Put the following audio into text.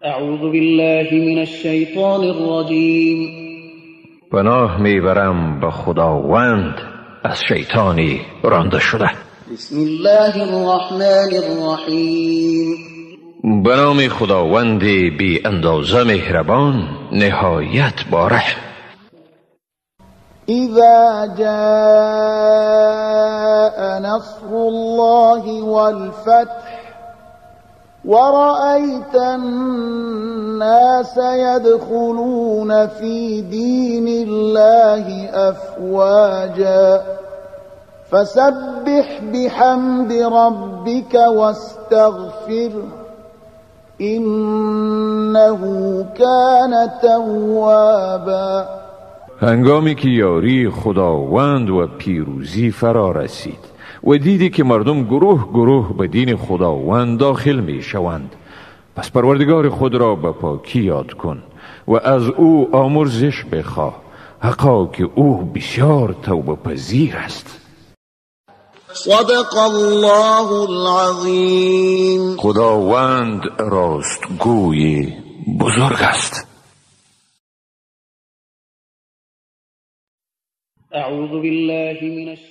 اعوذ بالله من الشیطان الرجیم. پناه میبرم به خداوند از شیطانی رانده شده. بسم الله الرحمن الرحیم. به نام خداوند بی اندازه مهربان، نهایت بارحم. اذا جاء نصر الله والفتح ورأيت الناس يدخلون في دين الله أفواجا فسبح بحمد ربك واستغفره إنه كان توابا. هنگامی که یاری خداوند و پیروزی فرا رسید و دیدی که مردم گروه گروه به دین خداوند داخل می شوند، پس پروردگار خود را به پاکی یاد کن و از او آمرزش بخواه، حقا که او بسیار توبه پذیر است. صدق الله العظیم. خداوند راستگوی بزرگ است. اعوذ بالله من الشیطان.